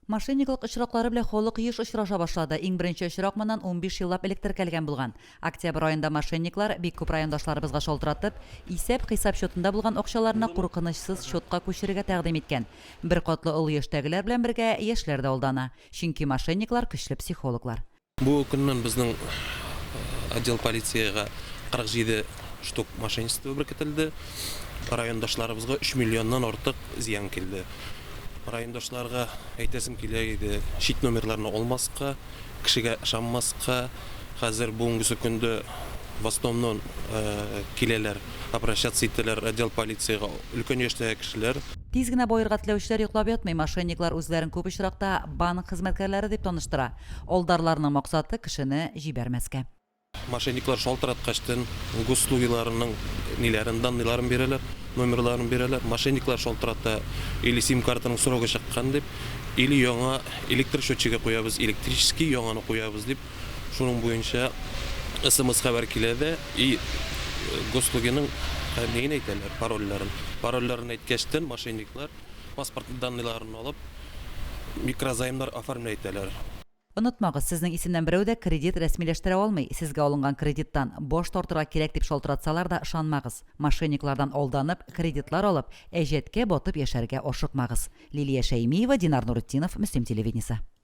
Мошенниклык очраклары белән халык еш очраша башлады. Иң беренче очрак моннан 15 еллап элек теркәлгән булган. Октябрь аенда мошенниклар, бик күп райондашларыбызга шалтыратып, исәп-хисап счетында булган акчаларны куркынычсыз счетка күчерергә тәкъдим иткән. Беркатлы олы яшьтәгеләр белән бергә яшьләр дә алдана. Чөнки мошенниклар көчле психологлар. Бу көннән безнең отдел полициягә 47 штук мошенничество беркетелде. Райондашларыбызга 3 миллионнан артык зыян килде. Райондашларга әйтәсем килә иде, чит номерларны алмаска, кешегә ышанмаска. Хәзер бүгенгесе көндә в основном киләләр, обращаться итәләр отдел полициягә өлкән яшьтәге кешеләр. Тиз генә баерга теләүчеләр йоклап ятмый, мошенниклар үзләрен күп очракта банк хезмәткәрләре дип таныштыра. Алдарларның максаты, кешене җибәрмәскә. Мошенниклар шалтыраткачтын, госуслугиларының ниләрен, данныйларын бирәләр, номерларын бирәләр. Мошенниклар шалтырата, или сим-картаның срогы чыккан дип, или яңа электр счетчигы куябыз, электрический яңаны куябыз дип, шуның буенча смс хәбәр килә дә, и госуслугиның неен әйтәләр, парольләрен. Парольләрен әйткәчтен, мошенниклар паспорт данныйларын алып, микрозаймнар оформлять итәләр. Онытмагыз, сезнең исемнән берәү дә кредит рәсмиләштерә алмый. Сезгә алынган кредиттан баш тартырга кирәк дип шалтыратсалар да ышанмагыз. Мошенниклардан алданып, кредитлар алып, әҗәткә батып яшәргә ашыкмагыз. Лилия Шәймиева, Динар Нуретдинов, Мөслим телевидениесе.